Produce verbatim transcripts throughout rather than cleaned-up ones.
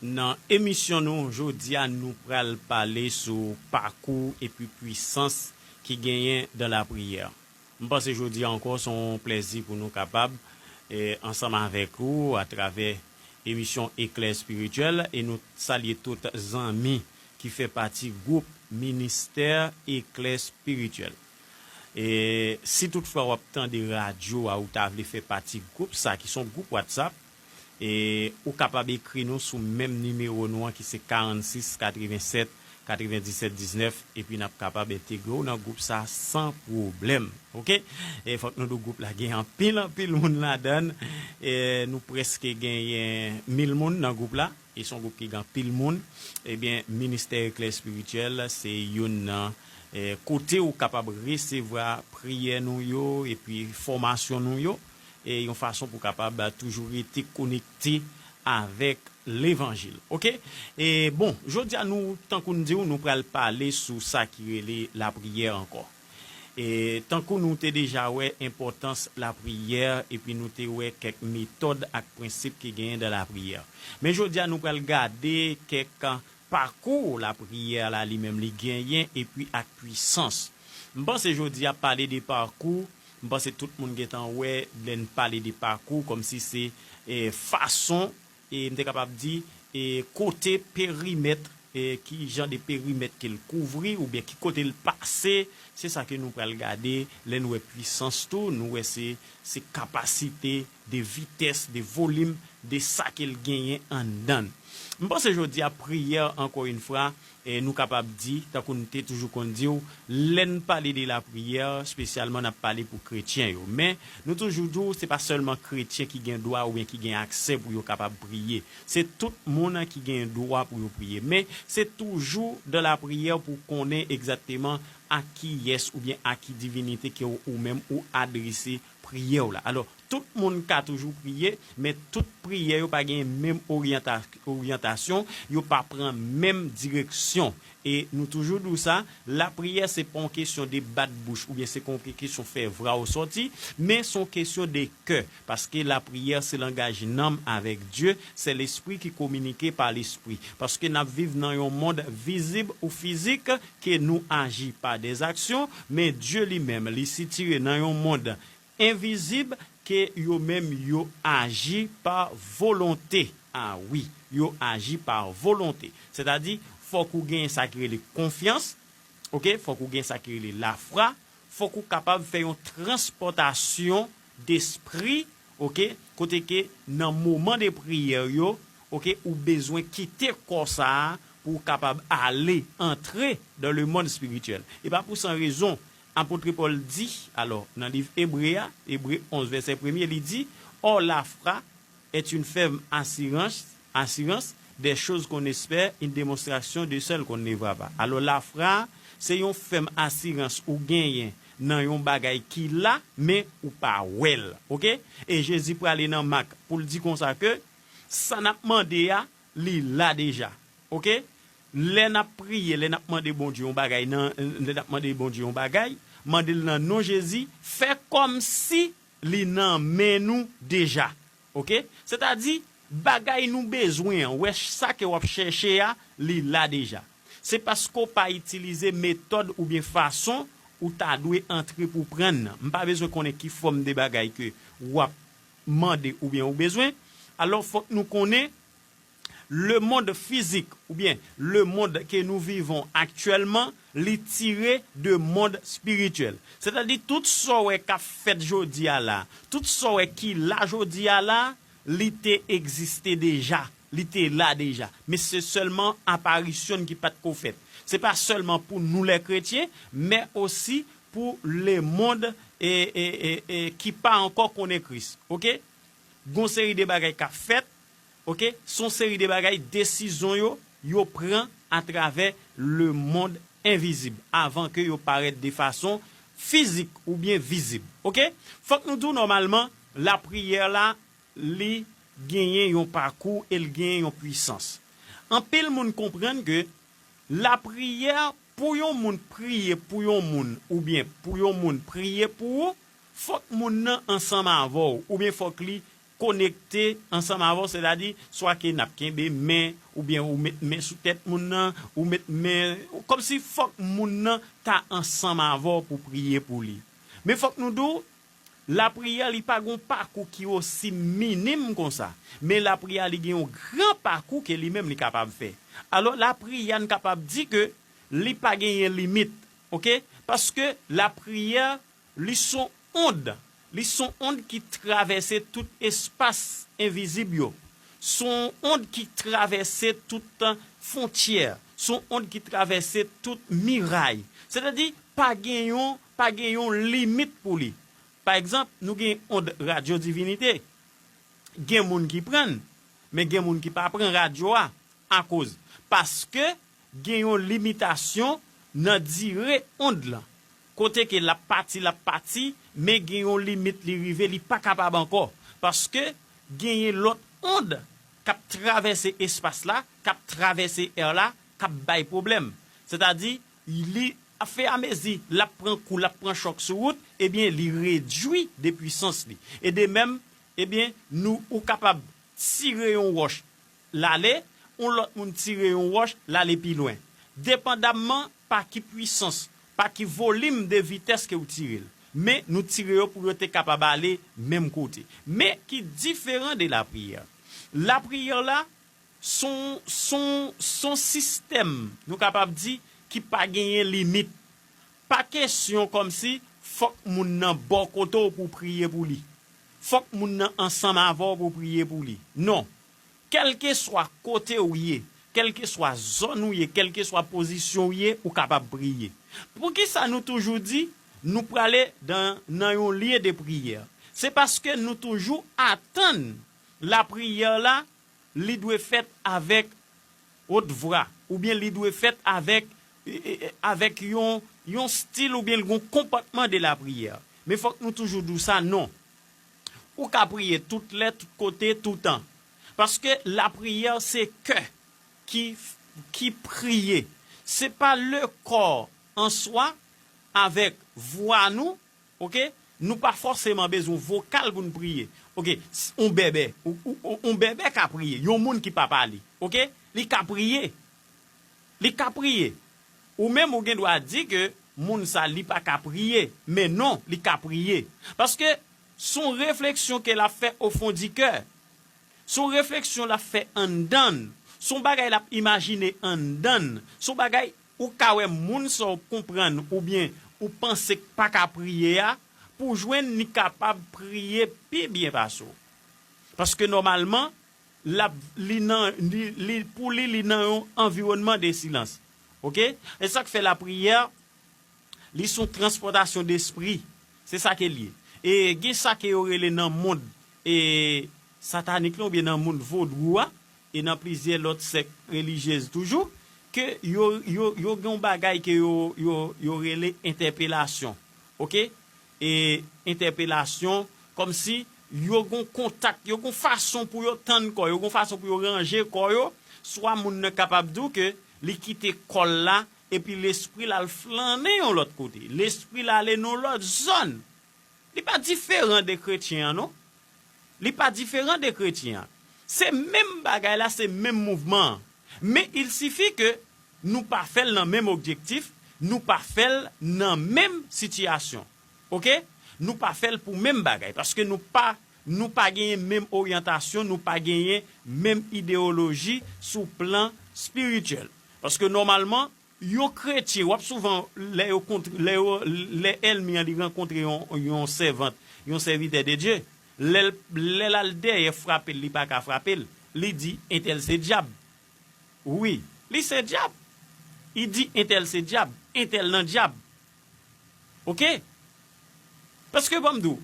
Nan emisyon nou jodi a, nou pral pale sou pakou epi pwisans ki genyen dan lapriyè. M panse jodi a ankò, se yon plèzi pou nou kapab, eh, ansanm avèk ou atravè emisyon Eklè Espirityèl, e nou salye tout zanmi ki fè pati gwoup Ministè Eklè Espirityèl. E si toutfwa w ap tande radyo a, ou ta vle fè pati gwoup sa, ki se yon gwoup WhatsApp, e ou kapab ekri nou sou menm nimewo nou an ki se karannsis katrevennsèt katrevendisèt diznèf, epi n ap kapab entegre w nan gwoup sa san pwoblèm. Oke? E fòk nou di w gwoup la gen anpil, anpil moun ladan l. E nou prèske genyen mil moun nan gwoup la. E se yon gwoup ki gen anpil moun. Ebyen, Ministè Eklè Espirityèl se youn nan, eh, kote ou kapab resevwa priyè nou yo epi fòmasyon nou yo, e yon fason pou kapab toujou rete konekte avèk levanjil. Oke? E bon, jodi a nou, tankou n di w, nou pral pale sou sa ki rele lapriyè ankò. E tankou nou te deja wè enpòtans lapriyè, epi nou te wè kèk metòd ak prensip ki genyen dan lapriyè. Men jodi a, nou pral gade kèk pakou lapriyè la li menm li genyen, epi ak pwisans. M panse jodi a pale de pakou, m panse tout moun gentan wè lè n pale de pakou, kòmsi se, eh, fason, e m te kapab di, e kote perimèt, e ki jan de perimèt ke l kouvri, oubyen ki kote l pase, se sa ke nou pral gade. Lè n wè pwisans tou, nou wè se, se kapasite de vitès, de volim, de sa ke l genyen anndan l. M panse jodi a priyè, ankò yon fwa, e nou kapab di, tankou n te toujou konn di w, lè n pale de lapriyè, espesyalman n ap pale pou kretyen yo. Men, nou toujou di w, se pa sèlman kretyen ki gen dwa oubyen ki gen aksè pou yo kapab priye. Se tout moun ki gen dwa pou yo priye. Men, se toujou dan lapriyè pou konnen egzakteman a kiyès oubyen a ki divinite ke w, ou menm ou adrese priyè w la. Alò, tout moun ka toujou priye, men tout priyè yo pa gen menm oryanta-, oryantasyon, yo pa pran menm direksyon. E nou toujou di w sa, lapriyè se pa yon kesyon de bat bouch, oubyen se pa yon kesyon fè vra w sòti, men se yon kesyon de kè, paske lapriyè se langaj nanm avèk Dye, se lespri ki kominike pa lespri. Paske n ap viv nan yon mond vizib ou fizik, ke nou aji pa dèzaksyon, men Dye li menm, li sitire nan yon mond envizib, ke yo menm yo aji pa volonte. A wi, yo aji pa volonte. Sètadi, fòk ou genyen sa ki rele konfyans, oke? Fòk ou gen sa ki rele lafwa, fòk ou kapab fè yon transpòtasyon despri, oke? Kote ke nan moman de priyè yo, oke, ou bezwen kite kò sa a pou w kapab ale, antre dans le monde spirituel. E pa pou san rezon, apot Pòl di, alò, nan liv Ebre a, Ebre onz, vèsè premye, li di, Or, la foi est une ferme assurance, assurance des choses qu'on espère, une démonstration de celles qu'on ne voit pas. Alò, lafwa, se yon fèm asirans ou genyen nan yon bagay ki la, men ou pa wè l. Oke? E Jezi prale nan Mak pou l di konsa ke sa n ap mande a, li la deja. Oke? Lè n ap priye, lè n ap mande Bondye yon bagay, nan, lè n ap mande Bondye yon bagay, mande l nan non Jezi, fè kòmsi li nan men nou deja. Oke? Sètadi, bagay nou bezwen an, wè sa ke w ap chèche a, li la deja. Se paske w pa itilize metòd oubyen fason ou ta dwe antre pou pran nan. M pa bezwen konnen ki fòm de bagay ke w ap mande oubyen ou bezwen. Alò, fòk nou konnen le monde physique, oubyen le monde que nous vivons actuellement, li tire de mond espirityèl. Sètadi, tout sa w wè k ap fèt jodi a la, tout sa w wè ki la jodi a la, li te egziste deja, li te la deja. Men se sèlman aparisyon ki pa t ko fèt. Se pa sèlman pou nou lè kretyen, men osi pou le mond e, e, e, e, ki pa ankò konnen Kris. Oke? Gon seri de bagay k ap fèt, oke? Se yon seri de bagay, desizyon yo, yo pran atravè le mond envizib, avan ke yo parèt de fason fizik oubyen vizib, oke? Fòk nou di w nòmalman, lapriyè la, li genyen yon pakou e l genyen yon pwisans. Anpil moun konprann ke lapriyè, pou yon moun priye pou yon moun, oubyen pou yon moun priye pou ou, fòk moun nan ansanm avè w, oubyen fòk li konekte ansanm avè w, sètadi swa ke n ap kenbe men, oubyen ou met men sou tèt moun nan, ou met men, kòmsi fòk moun nan ta ansanm avè w pou priye pou li. Men fòk nou di w, lapriyè li pa gen yon pakou ki osi minim konsa, men lapriyè li gen yon gran pakou ke li menm li kapab fè. Alò, lapriyè n kapab di ke li pa genyen limit, oke? Paske lapriyè li s on ond, li s on ond ki travèse tout espas envizib yo, s on ond ki travèse tout fwontyè, s on ond ki travèse tout miray. Sètadi, pa gen yon, pa gen yon limit pou li. Pa egzanp, nou gen ond Radyo Divinite. Gen moun ki pran l, men gen moun ki pa pran radyo a. Akoz? Paske gen yon limitasyon nan dire ond lan. Kote ke l ap pati, l ap pati, men gen yon limit li rive, li pa kapab ankò. Paske genyen lòt ond k ap travèse espas la, k ap travèse è la, k ap bay pwoblèm. Sètadi, li, afèamezi l ap pran kou, l ap pran chòk sou wout, ebyen, li redui de pwisans li. E de menm, ebyen, nou, ou kapab tire yon wòch, l ale, yon lòt moun tire yon wòch, l ale pi lwen. Depandamman pa ki pwisans, pa ki volim de vitès ke w tire l. Men nou tire yo pou yo te kapab ale menm kote. Men ki diferan de lapriyè. Lapriyè la, s on, s on, s on sistèm, nou kapab di, ki pa genyen limit. Pa kesyon kòmsi fòk moun nan bò kote w pou w priye pou li. Fòk moun nan ansanm avè w pou w priye pou li. Non. Kèlkeswa kote w ye, kèlkeswa zòn ou ye, kèlkeswa pozisyon w ye, ou kapab priye. Poukisa nou toujou di nou prale dan, nan yon lye de priyè? Se paske nou toujou atann lapriyè la, li dwe fèt avèk otvwa, oubyen li dwe fèt avèk, e, e, e, avèk yon, yon stil oubyen l gon konpòtman de lapriyè. Men fòk nou toujou di w sa, non. Ou ka priye tout lè, tout kote, toutan. Paske lapriyè se kè ki, ki priye. Se pa le kò an swa avèk vwa nou, oke? Nou pa fòseman bezwen vokal pou n priye. Oke, s- on bèbè, ou, ou, ou- on bèbè ka priye, yon moun ki pa pale, oke? Li ka priye. Li ka priye. Ou menm ou gen dwa di ke moun sa li pa ka priye, men non, li ka priye. Paske s on refleksyon ke l ap fè au fond du cœur. S on refleksyon l ap fè anndan l. S on bagay l ap imajine anndan l. S on bagay ou ka wè moun sa w konprann oubyen ou panse k pa ka priye a, pou jwenn li kapab priye pi byen pase w. Paske nòmalman, l ap, li nan, li, li, pou li, li nan yon anviwònman de silans. Oke? E sa k fè lapriyè, li s on transpòtasyon despri. Se sa ke l ye. E gen sa ke yo rele nan mond, e, satanik lan oubyen nan mond vodou a, e nan plizyè lòt sèk relijyez toujou, ke yo, yo, yo gen yon bagay ke yo, yo, yo rele entèpelasyon. Oke? E entèpelasyon, kòmsi yo gon kontak, yo gon fason pou yo tann kò yo, gon fason pou yo ranje kò yo, swa moun nan kapab di w ke li kite kò l la, epi lespri l al flannen yon lòt kote. Lespri l ale nan yon lòt zòn. Li pa diferan de kretyen an, non. Li pa diferan de kretyen an. Se menm bagay la, se menm mouvman an. Men il sifi ke nou pa fè l nan menm objektif, nou pa fè l nan menm sitiyasyon. Oke? Nou pa fè l pou menm bagay, paske nou pa, nou pa genyen menm oryantasyon, nou pa genyen menm ideyoloji sou plan espirityèl. Paske nòmalman, yon kretyen, w ap souvan, lè yo kontre, lè yo, lè ènmi an li rankontre yon, yon sèvant, yon sèvitè de Dye, lè l, lè l al dèyè frape l, li pa ka frape l, li di, entèl se dyab. Wi, li se dyab. Li di, entèl se dyab, entèl nan dyab. Oke? Paske ban m di w,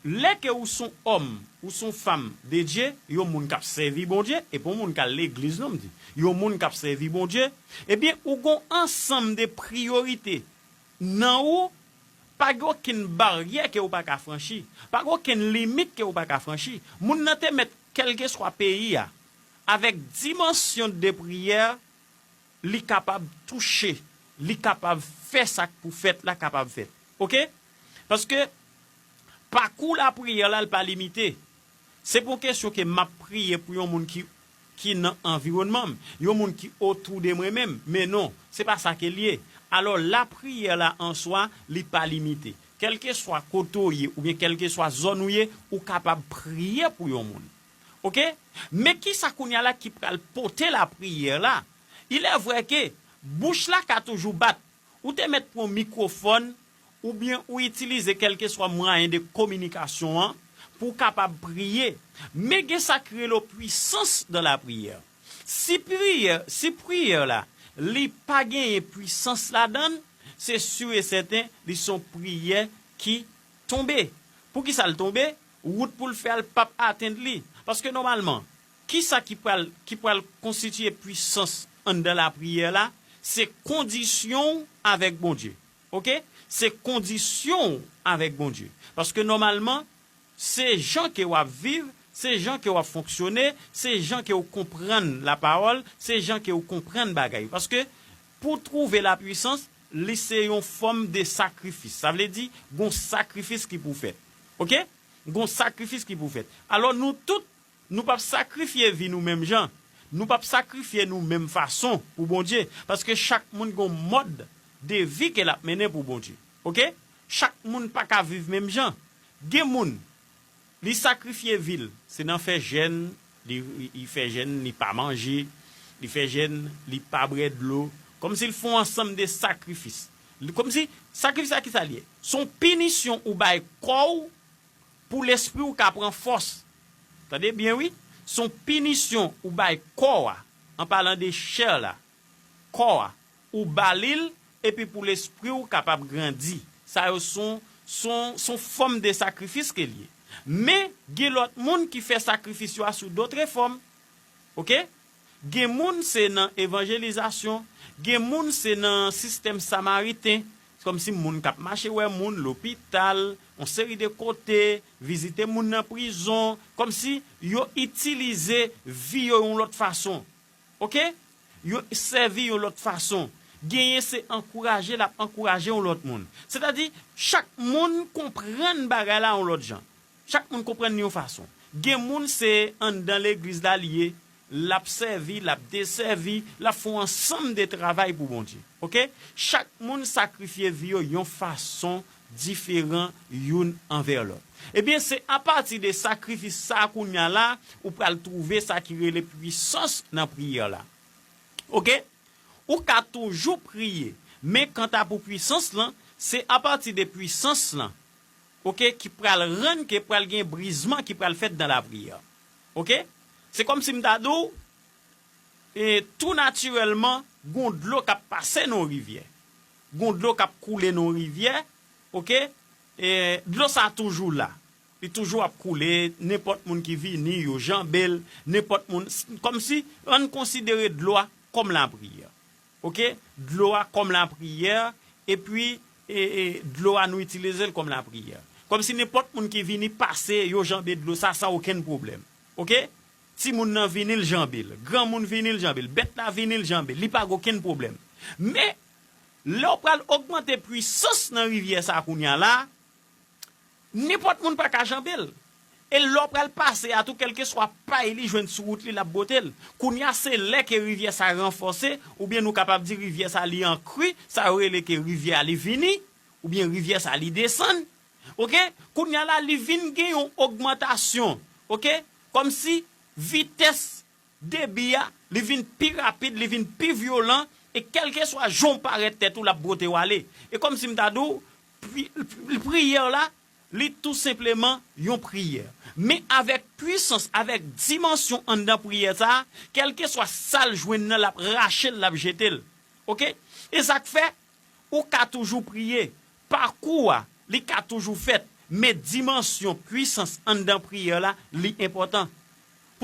lè ke ou s on òm, ou s on fanm de Dye, yon moun k ap sèvi Bondye, e pa yon moun k al legliz non m di, yon moun k ap sèvi Bondye, ebyen ou gon ansanm de priyorite nan ou, pa gen okenn baryè ke ou pa ka franchi, pa gen okenn limit ke ou pa ka franchi. Moun nan te mèt kèlkeswa peyi a, avèk dimansyon de priyè, li kapab touche, li kapab fè sa k pou fèt la kapab fèt. Oke? Paske pakou lapriyè la, l pa limite. Se pa yon kesyon ke m ap priye pou yon moun ki, ki nan anviwònman m, yon moun ki otou de mwen menm. Men non, se pa sa ke l ye. Alò, lapriyè la an swa, li pa limite. Kèlkeswa kote w ye, oubyen kèlkeswa zòn ou ye, ou kapab priye pou yon moun. Oke? Men kisa kounye a la ki pral pote lapriyè la? Il est vrai ke bouch la ka toujou bat. Ou te mèt pran mikwofòn, oubyen ou itilize kèlkeswa mwayen de kominikasyon an pou w kapab priye. Men gen sa ki rele pwisans dan lapriyè. Si priyè, si priyè la, li pa genyen pwisans ladan l, se si e sèten, li se yon priyè ki tonbe. Poukisa l tonbe? Wout pou l fè a, l p ap atenn li. Paske nòmalman, kisa ki pral, ki pral konstitiye pwisans anndan lapriyè la? Se kondisyon w avèk Bondye. Oke? Se kondisyon w avèk Bondye. Paske nòmalman, se jan ke w ap viv, se jan ke w ap fonksyone, se jan ke w konprann lapawòl, se jan ke w konprann bagay. Paske pou w twouve lapwisans, li se yon fòm de sakrifis. Sa vle di, gon sakrifis ki pou fèt. Oke? Gon sakrifis ki pou fèt. Alò, nou tout, nou p ap sakrifye vi nou menm jan. Nou p ap sakrifye nou menm fason pou Bondye. Paske chak moun gon mòd de vi ke l ap mennen pou Bondye. Oke? Chak moun pa ka viv menm jan. Gen moun, li sakrifye vi l. Se nan fè jèn, li, li, li fè jèn, li pa manje, li fè jèn, li pa bwè dlo. Kòmsi l fè yon ansanm de sakrifis. Li, kòmsi, sakrifis la, kisa l ye? Se yon pinisyon ou bay kò w pou lespri w ka pran fòs. Tande byen, wi. Se yon pinisyon ou bay kò a, an palan de chè la, kò a, ou ba li l, epi pou lespri w kapab grandi. Sa yo se yon, se yon, se yon fòm de sakrifis ke l ye. Men, gen lòt moun ki fè sakrifis yo a sou dotre fòm. Oke? Gen moun se nan evanjelizasyon, gen moun se nan sistèm samariten, kòmsi moun k ap mache wè moun, lopital, yon seri de kote, vizite moun nan prizon, kòmsi yo itilize vi yo yon lòt fason. Oke? Yo sèvi yon lòt fason. Genyen se ankouraje, l ap ankouraje yon lòt moun. Sètadi, chak moun konprann bagay la yon lòt jan. Chak moun konprann li yon fason. Gen moun se anndan legliz la li ye, l ap sèvi, l ap desèvi, l ap fè yon ansanm de travay pou Bondye. Oke? Chak moun sakrifye vi yo yon fason diferan youn anvè lòt. Ebyen, se apati de sakrifis sa a kounye a la, ou pral twouve sa ki rele pwisans nan priyè la. Oke? Ou ka toujou priye, men kanta pou pwisans lan, se apati de pwisans lan, oke, ki pral rann ke pral gen brizman ki pral fèt dan lapriyè. Oke? Se kòmsi m ta di w, e, tou natirèlman, gon dlo k ap pase nan yon rivyè. Gon dlo k ap koule nan yon rivyè, oke? E, dlo sa a toujou la. Li toujou ap koule, nenpòt moun ki vini, yo janbe l, nenpòt moun, kòmsi, ann konsidere dlo a kòm lapriyè. Oke? Dlo a kòm lapriyè, epi, e, e, dlo a nou itilize l kòm lapriyè. Kòmsi nenpòt moun ki vini pase, yo janbe dlo sa san okenn pwoblèm. Oke? Timoun nan vini, l janbe l. Granmoun vini, l janbe l. Bèt la vini, l janbe l. Li pa gen okenn pwoblèm. Men, lè w pral ogmante pwisans nan rivyè sa a kounye a la, nenpòt moun pa ka janbe l. E lè w pral pase a tou, kèlkeswa pay li jwenn sou wout li, l ap bwote l. Kounye a, se lè ke rivyè sa ranfòse, oubyen nou kapab di rivyè sa li an kri, sa yo rele ke rivyè a li vini, oubyen rivyè sa li desann. Oke? Kounye a la, li vin gen yon ogmantasyon. Oke? Kòmsi vitès debi a, li vin pi rapid, li vin pi vyolan, e kèlkeswa jan w parèt tèt ou, l ap bwote w ale. E kòmsi m ta di w, pri-, priyè la, li tou senpleman yon priyè. Men avèk pwisans, avèk dimansyon anndan priyè sa a, kèlkeswa sa l jwenn nan, l ap rache l, l ap jete l. Oke? E sa k fè, ou ka toujou priye. Pakou a, li ka toujou fèt. Men dimansyon pwisans anndan priyè la, li enpòtan.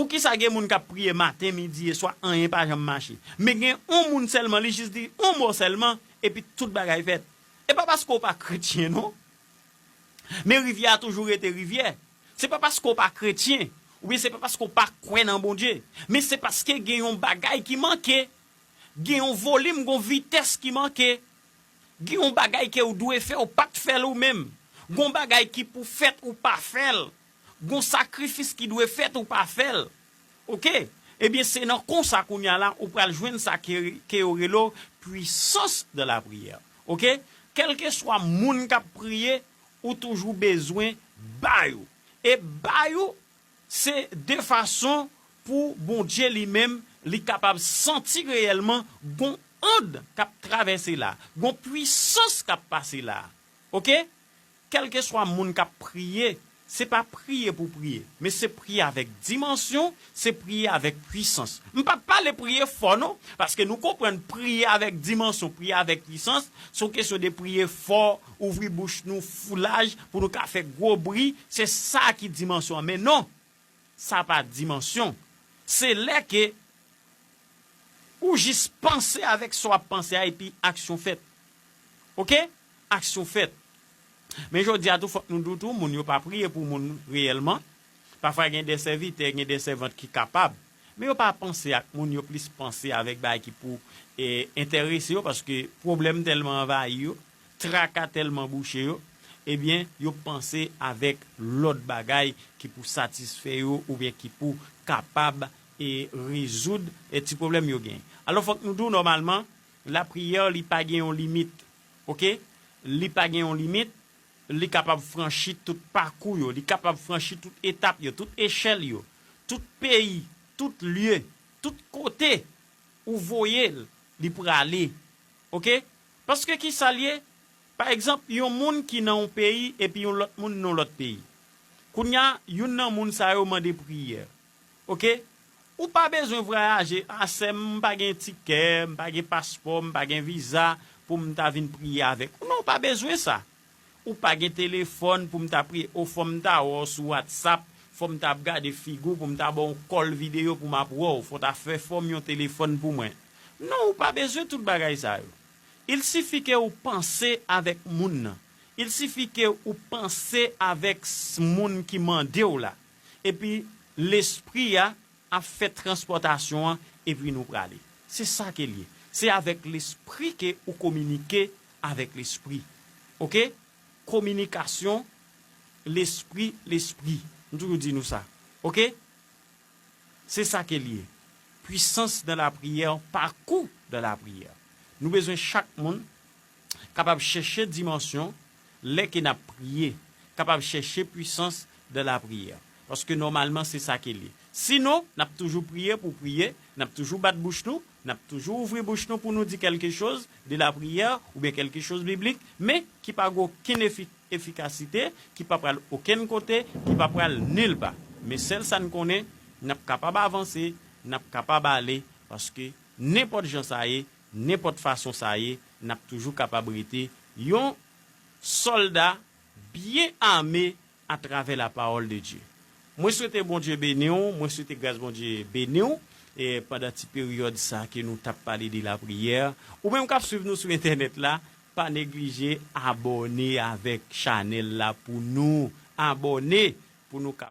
Poukisa gen moun k ap priye maten, midi e swa, anyen pa janm mache? Men gen yon moun sèlman, li jis di yon mo sèlman, epi tout bagay fèt. E pa paske w pa kretyen, non. Men rivyè a toujou rete rivyè. Se pa paske w pa kretyen, oubyen se pa paske w pa kwè nan Bondye. Men se paske gen yon bagay ki manke. Gen yon volim, gon vitès ki manke. Gen yon bagay ke w dwe fè, ou pa t fè l ou menm. Gon bagay ki pou fèt, ou pa fè l. gon sakrifis ki dwe fèt ou pa fè l. Oke? Ebyen, se nan konsa kounye a la, ou pral jwenn sa ke, ke yo rele w puissance de la prière. Oke? Kèlkeswa moun k ap priye, ou toujou bezwen ba yo. E ba yo, se de fason pou Bondye li menm, li kapab santi reyèlman gon ond k ap travèse la, gon pwisans k ap pase la. Oke? Kèlkeswa moun k ap priye, se pa priye pou priye, men se priye avèk dimansyon, se priye avèk pwisans. M p ap pale priye fò non, paske nou konprann priye avèk dimansyon, priye avèk pwisans, se yon kesyon de priye fò, ouvri bouch nou fou laj pou nou ka fè gwo bri, se sa ki dimansyon an. Men non, sa pa dimansyon. Se lè ke ou jis panse avèk sa w ap panse a epi aksyon fèt. Oke? Aksyon fèt. Men jodi a tou, fòk nou di w tou, moun yo pa priye pou moun reyèlman. Pafwa gen de sèvitè, gen de sèvant ki kapab. Men yo pa panse ak moun, yo plis panse avèk bagay ki pou e, enterese yo, paske pwoblèm tèlman anvayi yo, traka tèlman bouche yo, ebyen, yo panse avèk lòt bagay ki pou satisfè yo oubyen ki pou kapab e, rezoud e, ti pwoblèm yo genyen. Alò, fòk nou di w nòmalman, lapriyè, li pa gen yon limit. Oke? Li pa gen yon limit. Li kapab franchi tout pakou yo, li kapab franchi tout etap yo, tout echèl yo, tout peyi, tout lye, tout kote ou voye l, li prale. Oke? Paske ki sa l ye? Pa egzanp, yon moun ki nan yon peyi epi yon lòt moun nan yon lòt peyi. Kounye a, youn nan moun sa yo mande priyè. Oke? Ou pa bezwen vwayaje. A, sè m, m pa gen tikè, m pa gen paspò, m pa gen viza pou m ta vin priye avèk ou. Non, ou pa bezwen sa. Ou pa gen telefòn pou m ta priye. O, fò m ta wè w sou WhatsApp, fò m ta ap gade figi w pou m ta ba w yon kòl videyo pou m ap wè w. Fò w ta fè fò m yon telefòn pou mwen. Non, ou pa bezwen tout bagay sa yo. Il sifi ke ou panse avèk moun nan. Il sifi ke ou panse avèk s-, moun ki mande w la. Epi, Lespri a ap fè transpòtasyon an, epi nou prale. Se sa ke l ye. Se avèk Lespri ke ou kominike avèk Lespri. Oke? Kominikasyon, Lespri, Lespri. M toujou di nou sa. Oke? Se sa ke l ye. Puissance dans la prière, parcours dans la prière. Nou bezwen chak moun kapab chèche dimansyon lè ke n ap priye, kapab chèche puissance dans la prière. Paske nòmalman, se sa ke l ye. Sinon, n ap toujou priye pou priye, n ap toujou bat bouch nou, n ap toujou ouvri bouch nou pou nou di kèlke choz de la priyè oubyen kèlke choz biblik, men ki pa gen okenn efi-, efikasite, ki pa pral okenn kote, ki pa pral nil pa. Men sèl sa n konnen, n ap kapab avanse, n ap kapab ale, paske nenpòt jan sa ye, nenpòt fason sa ye, n ap toujou kapab rete yon sòlda byen ame atravè la parole de Dieu. Mwen swete Bondye beni w, mwen swete gras Bondye beni w, e pandan ti peryòd sa ke nou t ap pale de lapriyè, ou menm k ap swiv nou sou entènèt la, pa neglije abòne avèk chanèl la pou nou. Abòne pou nou ka